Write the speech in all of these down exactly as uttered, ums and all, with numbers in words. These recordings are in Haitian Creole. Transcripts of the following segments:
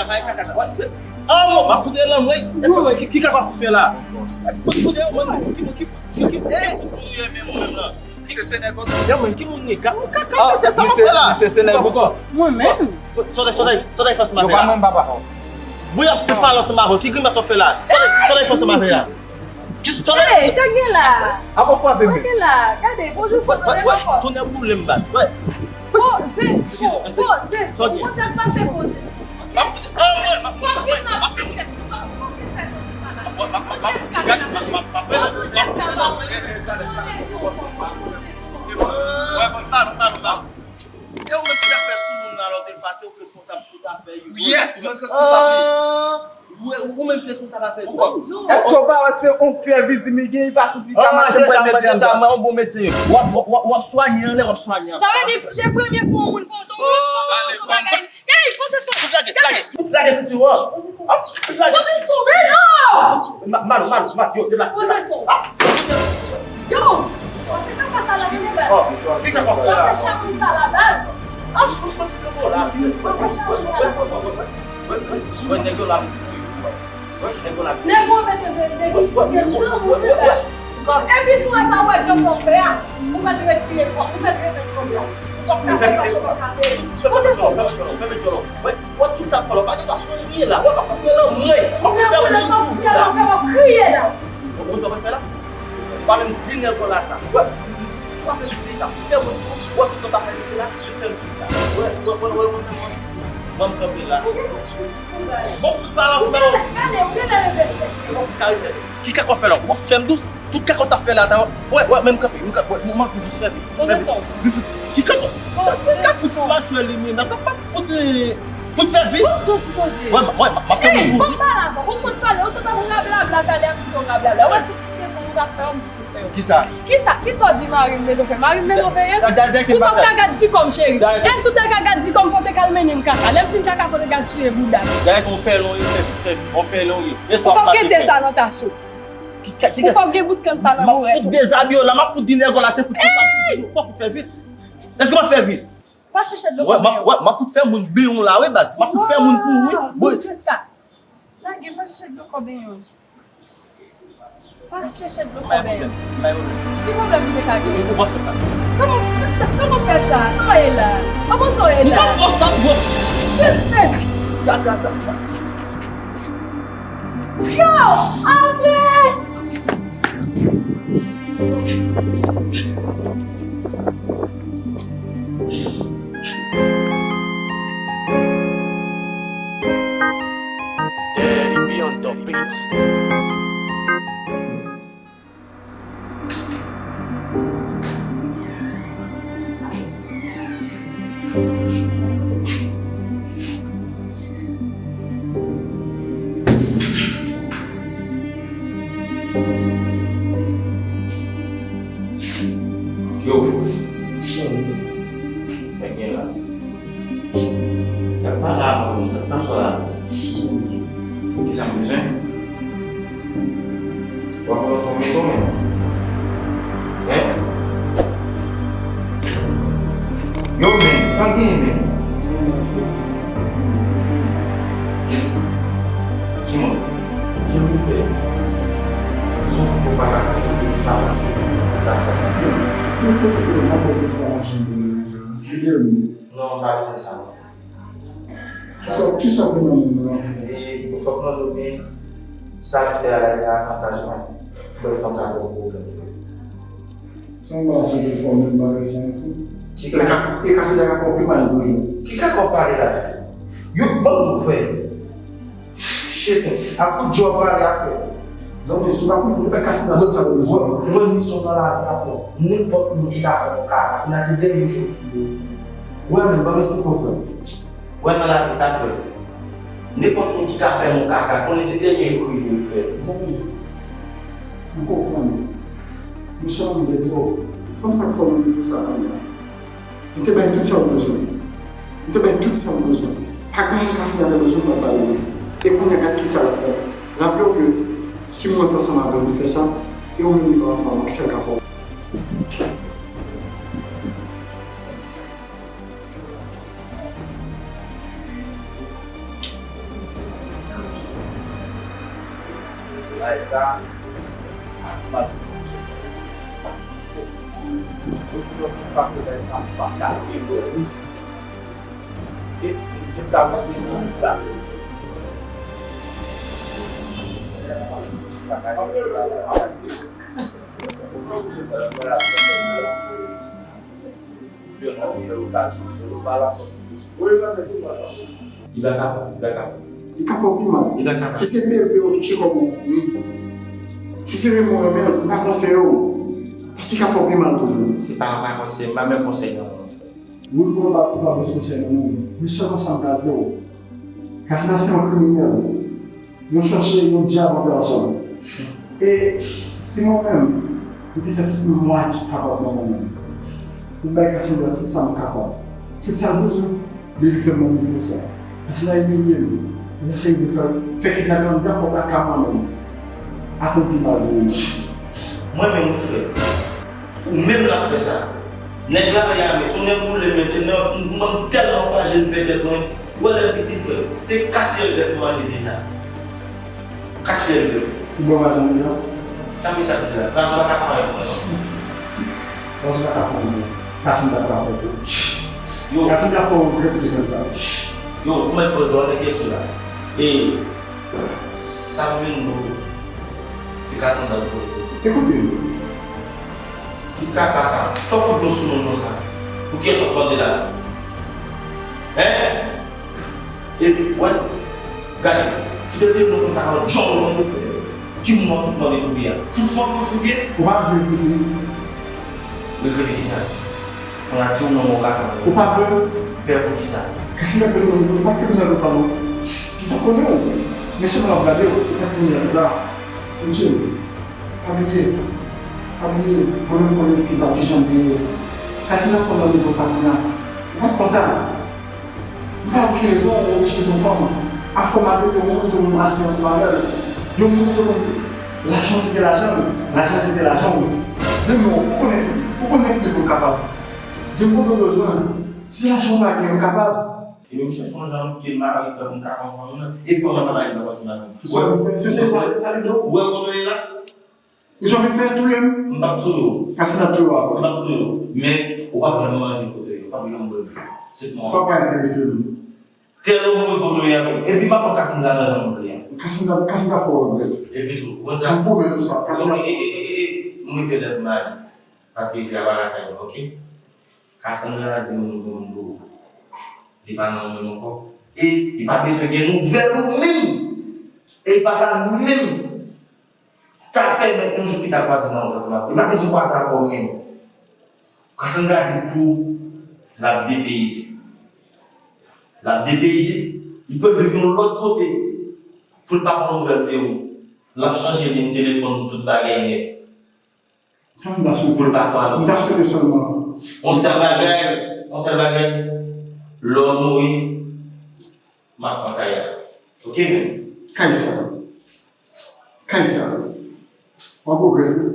Ay, kaka, sa. An, mwen, m ap fout lan, mwen. Ki, ki kaka fout fè la? Fout, fout, mwen, ki, ki, ki, ki, ki, ki, fout moun ye menm, mwen menm lan? Misye se nèg oto. Yo, mwen, ki moun ye? Ka, kaka, mesye sa, mwen fè la. Misye se nèg oto. Mwen menm? Sòtay, sòtay, sòtay fè ansanm avè la. Yo pa menm papa. Bouy ap fè pale ansanm avè w. Ki grimès w ap fè la? Sòtay, sòtay fè ansanm avè la. Ki sòtay fè ansanm? Sa gen la? Apa w frape m? Sa gen la? Gade, bonjou, sòtay ankò. Tonnè boule m baz. Poze sou, poze sou. Kontak pase poze sou. M ap fout, ah, wè, m ap, m ap, m ap, m ap fè moun. Poze sou, poze sou. Pardon, pardon, pardon. E ou menm ki t ap fè sou moun nan lòt efase, ou k responsab tout afè yo. Yes, mwen k responsab li. Ou, ou menm ki responsab afè yo. Èske w pa wè se yon fyèv li di m li gen, li pa santi l ka mache, m pral mete anndan. Mwen yon bon medsen. W ap, w ap, w ap swanye anlè, w ap swanye anba. Sa vle di, se premye fwa yon moun fè yon, yon moun fè yon bagay. Ey, poze sou. Lage, lage, lage sentiwon an. Poze sou. Poze sou, men non! Mal, mal, mal, yo, deplase. Poze sou. Yo! Ou fè kaka sa la, tande baz. Ki kaka w fè la? Ou fè kaka sa la, baz. Ou fè kaka sa la. Wè, nèg yo la. Wè, nèg yo la. Nèg yo mete vye, nèg yo mete vye, nèg yo mete vye. Epi si w wè sa, w wè djòb sa w fè a, ou mèt retire kòb, ou mèt remèt kòb la. Ou p ap ka fè sa, ou p ap ka peye. Poze sou. Wè, tout sa k fè la, w pa gen dwa fè anyen la. W ap fè lanmwey. W ap fè lanmwey. Ou fè w kriye la. Ou konn sa w pral fè la? Ou pa menm di nèg la sa. Wè, ou pa menm di sa. Fè mwen, wè, tout sa w ta fè, mesye la, fè m tout la. Wè, wè, wè, wè, wè, wè, mwen, mwen kanpe la. Bon, fout pa la, fout pa la. Gade, ou genlè revèse. Bon, fout karese. Ki kaka w fè la? Ou pa fout fè m dous? Tout kaka w t ap fè la, ta, wè, wè, men m kanpe, m kanpe, wè, m anvi dous, fè vit. Fè vit. Vit, vit. Ki kaka? Kaka fout matchwè li menm, nan kaka fout, fout fè vit. Bon, Jodi koze. Wè, m, wè, m, m ap fè moun kouri. Ey, ban m pale avè w. Ou sot pale, ou sot ap rablabla talè a, m kite w rablabla. Wè tout ti kaka ou t ap fè, m kite w fè yo. Kisa? Kisa, kisa w di mari m mete w fè? Mari m mete w peye? Ou p ap ka gad ti kòm cheri. E si w te ka gad ti kòm, fò w te ka al mennen m kaka. Lè m fin kaka, fò w te ka al siye bouda m. Dayè, yon pèlen w ye, fè vit, fè vit. Yon pèlen w ye. Ou p ap rete sa nan tas ou. Ou p ap gen bout kann sa nan mourèt ou. M ap fout dezabiye w la, m ap fout di nèg la se fout konsa. Ou p ap fout fè vit. Èske w ap fè vit? Pa chèche dlo kòben yo. Wè, m ap fout fè moun benyen w la, wi, baz. M ap fout fè moun kouri. Bon, Jeska. Lage, pa chèche dlo kòben yo. Pa chèche dlo kòben yo. Ki pwoblèm ou te ka gen? Ou p ap fè sa. Kòman w fè sa? Kòman w fè sa? Sa w ye la? Kòman sa w ye la? M ka fè w sa, bro. Kaka sa. Yo! Antre! Daddy B on the beats. Yo. Mwen gen la. Y ap pale avè w, sa k nan sò la? Kisa m bezwen? W ap pran fòm yo kòman? Hein? Yo, men, sa w genyen, men? Yes. Ki moun? Jan nou fè? Son fò pa ka site, pa ka site, pa ka fatige. Si se yon pwoblèm, m ap ba w enfòmasyon de mennaj la. Ede m. Non, m pa bezwen sa non. Kisa, kisa w fè nan moun nan? E, fòk mande w byen, sa l fè a la, e avantaj mwen. Bòy fanm sa twò pwoblèm vre. Se yon bagay sou telefòn, menm bagay sa yon tou. Ki kaka? E kaka, e kaka se la ka fè w pi mal toujou. Ki kaka w pale la? Yo, ban m frè. Shit, a kout djòb pale afè. Zanmi, si w pa konn, ou pa kase nan sa ou bezwen. Mwen, misyon nan lavi a frè. Nenpòt moun ki ka fè yon kaka, kounye a se dènye jou ki yo fè. Wè, men, ban m esplike w, frè. Wè, nan lavi sa, frè. Nenpòt moun ki ka fè yon kaka, konnen se dènye jou ki yo fè. Zanmi, m konprann. Misyon an, m te di w, fanm sa k fè w nan nivo sa, kounye a. M te bay tout sa w bezwen. M te bay tout sa w bezwen. Pa gen anyen Cassandra te bezwen, m pa t ba li. E kounye a, gad kisa l ap fè. Raple w ke si m rete ansanm avè l, li fè sa, e ou menm li pa ansanm avè w, kisa l ka fè w? Sa, mal pou manje sa. Se pou, pou, pou, pou pa pou sa, m pa ka ri. E jiska prezan, m pa. Sa ka rive la. Li pa kapab, li pa kapab. Li ka fè w pi mal. Li pa kapab. Si se P P ou touche kòb ou fini. Si se remò renmen, m pa konseye w. Paske li ka fè w pi mal toujou. Se pa, pa konseye, m pa menm konseye non. Wi, mwen pa, mwen pa bezwen konsèy nan men w. Men sèlman sa m ka di w, Kasina se yon kriminèl. Yon sòsye, yon dyab an pèsòn. E si mwen menm, m te fè tout mwayen ki kapab nan mwen menm pou bay Kasina tout sa m kapab. Tout sa l bezwen, li vin fè m nan nivo sa. Kasina imilye m. Li eseye vin fè, fè kidnapè anndan pwòp lakay mwen menm. Atann pi mal pou ou. Mwen menm ou fè. Ou menm l ap fè sa. Nèg la reyame, tounen boule, men se nan, mwen tèlman fache l pètèt mwen. Ou wè lè piti frè, se kat fyèl bèf manje deja. Kat fyèl bèf. Ou bwè rajon deja? Sa ki sa deja? Rajon pa ka fè anyen pou mwen non. Rajon pa ka fè anyen pou mwen. Kasim ta pral fè pou. Yo. Kasim ta fè yon regrèt pou te fè sa. Yo, ou mèt poze w de kesyon la. E sa vin nou se Kasim ta vole. Ekoute m. Ki kaka sa? Sa w fout nou sou moun konsa? Pou kiyès w ap mande la? Hein? E, wè, gade, si te di nou konn sa nan djòl nou pou fè, ki moun w ap fout mande pou li a? Fout fòk pou fout ye? Ou pa vle pou li. Regrete kisa? Mwen a di w non mwen w ka fè anyen. Ou pa vle? Pè pou kisa? Kase nan pè nou, ou pa kriminèl konsa non. M pa konnen w. Men sèlman ap gade w, ou pa kriminèl konsa. Ou tchil. Pa bliye, pa bliye, mwen menm konnen eskiz la w te janm bliye. Kase nan fò nan nivo sa kounye a. Ou pa t konsa. M pa wè ki rezon ou oblije gen yon fanm. Afè w maltrete yon moun, yon moun asye ansanm avè l. Yon moun, yon moun, lajan w se te lajan l, lajan l se te lajan w. Di m non, ou konnen, ou konnen ki nivo m kapab. Di m kote w bezwen. Si lajan w pa gen, m kapab. Epi m chèche yon jan ke mari fè pou m ka pran fanm nan. E fanm nan pa gen dwa pase nan men m. Se sa w fè, se, se sa, se sa li di w. Ou wè kote w ye la? Misye anvi fè touye m. M p ap touye w. Kasina ap touye w apre. M p ap touye w. Men, ou p ap janm manje kote yo, ou p ap janm bwè dlo. Se mò. Sa pa enterese m. Tèl ou mouri kote yo apre. Epi m ap pran Kasina nan jan m vle a. Kasina, Kasina fè w regrèt. Epi tou, ou konn sa. M pwomèt ou sa, Kasina. E, e, e, e, e, m rive lè pou m ale. Paske isi a pa lakay mwen, oke? Kasandra di nou nou konn dlo. Li pa nan men m ankò. E li pa bezwen gen nouvèl ou menm. E li pa ka menm ta pèmèt yon jou pita kwaze nan wout ansanm avè w. Li pa bezwen kwaze avè w menm. Kasandra di pou l ap depeyize. L ap depeyize. Li pral viv yon lòt kote. Pou l pa pran nouvèl de ou. L ap chanje liy telefòn, tout bagay nèt. Sa m ta swete. Pou l pa kwaze. M ta swete sèlman. Yon sèl bagay, yon sèl bagay. Lè w mouri, m ap pran kay la. Oke, men. Kay sa. Kay sa. W ap regrèt wi.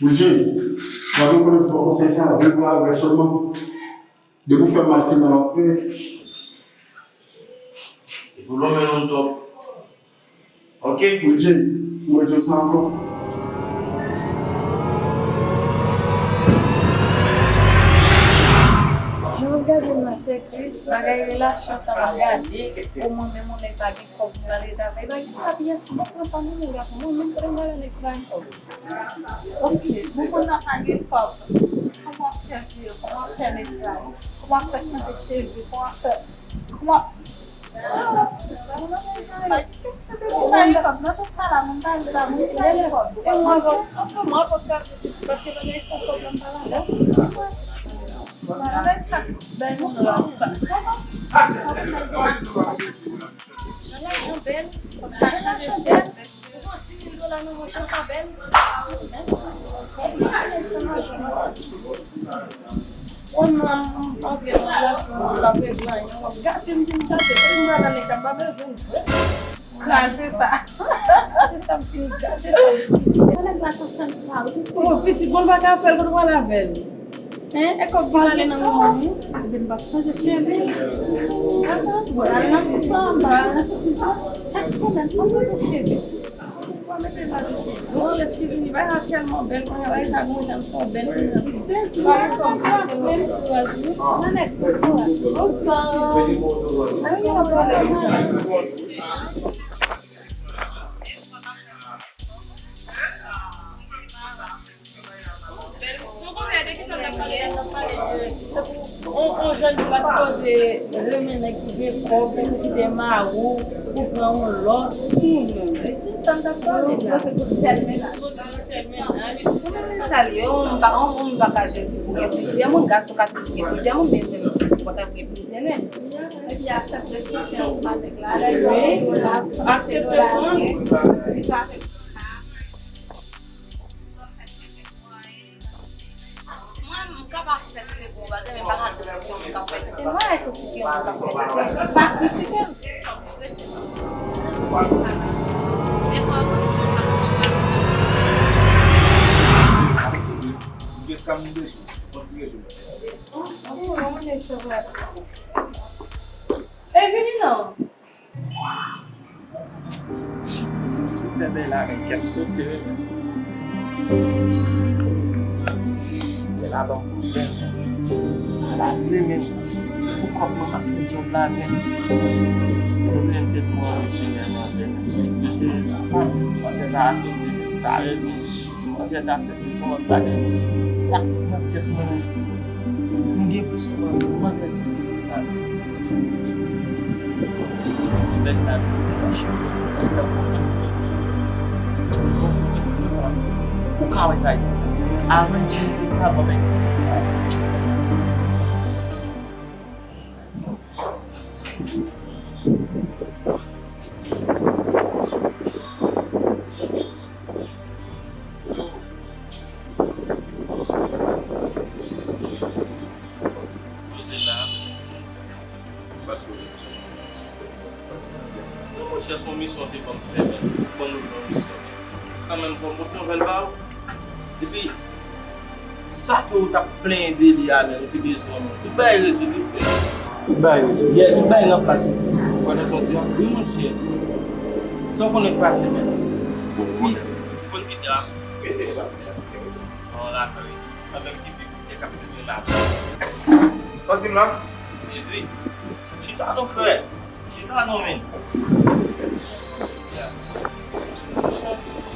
Wilje, w ap rekonèt fò konsèy sa, vle pou w al wè sèlman. Depi w fè mal, se mal w ap fè. Epi w lonmen non twòp. Oke? Wilje, mwen di w sa ankò. Jan w ap gade m la, se tris, bagay relasyon sa m ap gade, pou mwen menm, yon nèg pa gen kòb pou l ale travay. Bagay sa, pyès, mwen pran sa nan men gason, mwen menm kote m prale nèg ki pa gen kòb. Ok, bon, moun nan pa gen kòb. Kòman w ap fè viv? Kòman w ap fè netwaye? Kòman w ap fè chanje cheve? Kòman w ap fè, kòman w ap, pa gen kesyon de moun pa gen kòb. Nan tout sa la, moun pa gen kòb, moun pa gen kòb. E mwen, mwen, mwen, mwen, paske bagay san kòb la, m pa ladan. Sa bagay sa, bèl moun la, sa. Jan lajan bèl, jan lajan bèl. Yon dis mil dola nan mwen, jan sa bèl. Menm, sa bèl, sa lajan. O non, m pa vle nan relasyon, m pa vle gen anyen. W ap gade m, vin gade, mwen m pral nan nèg sa, m pa bezwen l vre. Kraze sa. Se sa m fini gade sa m fini. Sa nèg la ka fè m sa, wi. O, pitit, bon, l pa ka fè l, kote w pral avè l? Hein, e kòb pou l ale nan manman m, wi. Ebyen, m p ap chanje cheve. Bon, al nan spa, m pa al nan spa. Chak semèn, fò m chanje cheve. Mete la piti. Bon, lè ki vini, bagay sa tèlman bèl kounye a, bagay sa gon jan fò bèl kounye a. Sezi, mwen konn klas menm. Bonsoir. Mwen konnen de ki sa n ap pale la, n ap pale de tankou on, on jèn fi pa sipoze renmen nèg ki gen kòb, tankou kite mari w pou pran on lòt. Epi sa n t ap pale la. Sipoze pou sèl mennaj. Sipoze pou sèl mennaj. Ou menm sa l ye, yon moun pa, yon moun pa ka jwenn pou gen plizyè moun, gason ka toujou gen plizyè moun, men menm fi pa ka gen plizyè nèg. Epi aksepte sifè otomatik la, lè l gen yon dola, aksepte pran. Mwen, m ka pa fè tete pou yon bagay, men m pa ka kritike yon moun k ap fè tete. Mwen, mwen kritike yon moun k ap fè tete. Pa kritike m. Defwa, mwen, ti moun k ap kritike m. Eskize, m gen eskamoude sou, mwen ti rejou. E vini non. Shit, se mwen ki fè bèy la, men kè m sote, wi, men. Bèy la ban m pwoblèm, men. Sa pa vle, men. Pou kòb mwen, m ap fè djòb la, men. Pwoblèm te twò, men, men, manzè, men. Manzè ta aksepte, men. Sa rèd, men. Si manzè ta aksepte, se yon lòt bagay. Sa ki nan tèt mwen, men, se, m gen enpresyon manzè di mesye sa. Se, se, se, se, se bèl sa, se bèl sa, se bèl sa. Ou ka wè bagay sa. Avan di misye sa, avan di misye sa. Poze la. Paske, non, monchè, se yon misyon te ban m fè, men. Ban nou yon misyon. Kanmenm, bon, bon nouvèl ba ou. Epi, sa ke ou t ap plenyen de li a, men, ou te bezwen, men. Tout bagay rezoud, wi, frè. Tout bagay rezoud. Yeah, tout bagay nan plas, wi. Ou konnen sa w di a? Wi, monchè. Sa w konnen k pase, men. Bon, bon. Wi. Konn Pita? Pita, la. Bon, la, wi. Mwen menm ki pi koute k ap filme la. Sa w di m la? Sezi. Chita non, frè. Chita non, men.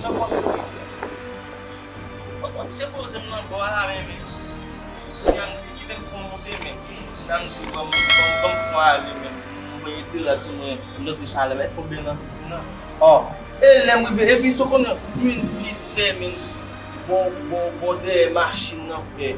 Sa w panse? Mwen te poze m nan bò a la, men, men. Kounye a m di, kite m fè yon moute, men. Kounye a m di, ban m, ban m, ban m pran ale, men. Mwen retire la, ti mwen. M santi chalè, men fò byen nan pisin nan. Ò, e lè m rive, epi sa w konnen, men, Pita, men. Bò, bò, bò dèyè machin nan, frè.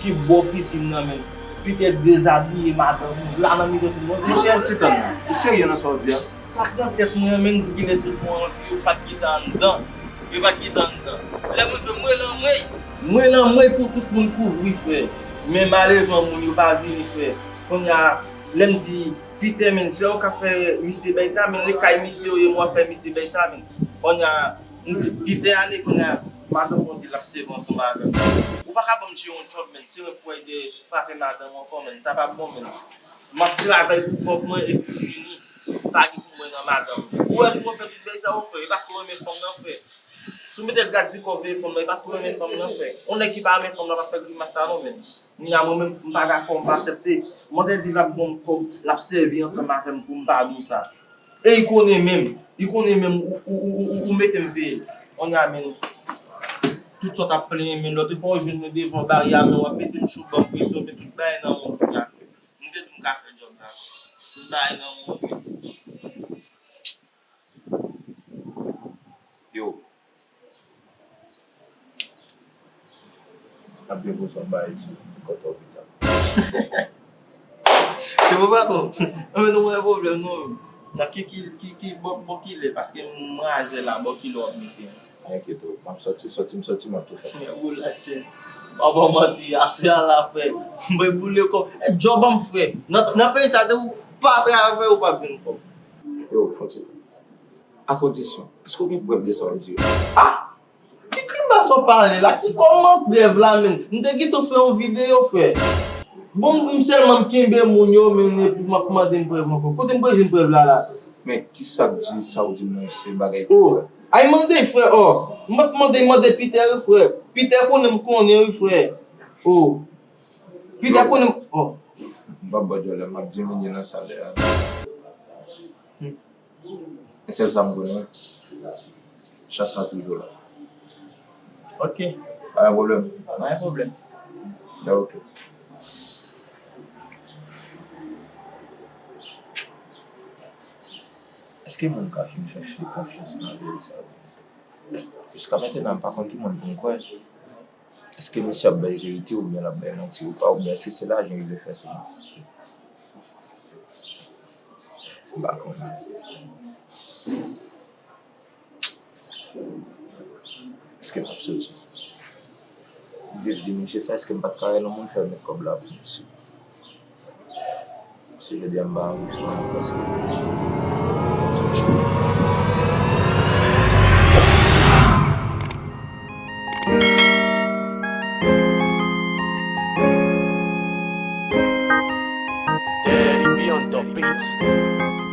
Ki bò pisin nan, men. Pita dezabiye madanm ou la nan mitan tout moun. Monchè, fò ti tann non. Ou serye nan sa w di a? Sa k nan tèt mwen an, men, di kilès yo pran anvi, yo pa t gentan anndan. Yo pa t gentan anndan. Lè mwen fè mwen lanmwey. Mwen lanmwey pou tout moun kouvri, frè. Men malerezman, moun yo pa vini, frè. Kounye a, lè m di, Pita, men, se ou k ap fè misye bèy sa, men, li kay misye ou ye, mwen fè misye bèy sa, men. Kounye a, M di, Pita ale kounye a, madanm mwen di l ap sèvi ansanm avè m. Ou pa ka ban m jere yon djòb, men. Se mwen pou al frape madanm mwen ankò, men. Sa p ap bon, men. M ap travay pou kòb mwen epi fini. Pa gen pou mwen nan madanm. Ou wè, si w fè tout bèy sa yo, frè, e paske w renmen fanm nan, frè. Si w mete gad di kò veye fanm nan, e paske w renmen fanm nan, frè. Yon nèg ki pa renmen fanm nan p ap fè grimas sa non, men. Kounye a, mwen menm, m pa dakò, m pa aksepte. Manzè di l ap ban m kòb, l ap sèvi ansanm avè m pou m pa di w sa. E li konnen menm, li konnen menm ou, ou, ou, ou, ou mete m veye l. Kounye a, men, tout sa w t ap plenyen, men, lòt fwa w jwenn mwen devan baryè a, men w ap mete m chou, ban m presyon, men tout bagay nan men w kounye a. M te di m ka fè djòb la. Tout bagay nan men w. Yo. Ap gen pou sa bay sou kòt òbital. Se bon, patwon. Anben, nou pa gen pwoblèm, non. Nan ki, ki, ki, ki, bò, bò ki lè, paske m raje la, bò ki lè w ap mete. Enkyete w, m ap sòti, sòti, m sòti, m ap tou fè. Ou la, tchè. Pa ba w manti, aswè a la, frè. M bay boule kò. E, djòb an m, frè. Nan, nan peyi sa, de ou pa travay, ou p ap jwenn kòb. Yo, fon ti tan. A kondisyon, èske w gen prèv de sa w ap di yo? Ah! Ki grimas w ap pale la? Ki kòman prèv la menm? M te kite w fè yon videyo, frè. Bon, m sèlman m kenbe moun yo, men epi m ap mande m prèv ankò. Kote m pral jwenn prèv la, la? Men, ki sa k di sa w di m nan se bagay ki vrè? Oh! Ay mande frè, o. M p ap mande, mande Peter wi frè. Peter konnen m konnen wi frè. O. Peter konnen m, o. M p ap ba w djòlè, m ap diminye nan salè a. E sèl sa m konnen. Chans la toujou la. Ok. Pa gen pwoblèm. Pa gen pwoblèm. Ya, ok. Èske moun ka fin fè fi konfyans nan peyi sa yo? Jiska mentnan, m pa konn ki moun pou m kwè. Èske misye ap bay verite oubyen l ap bay manti ou pa, oubyen èske se lajan li vle fè sou mwen? M pa konnen. Èske m ap soti? M te di misye sa, èske m pa t ka rele yon moun fè met kòb la pou misye? Se jodi a m pa anvi fè yon pase. Daddy B on the beats.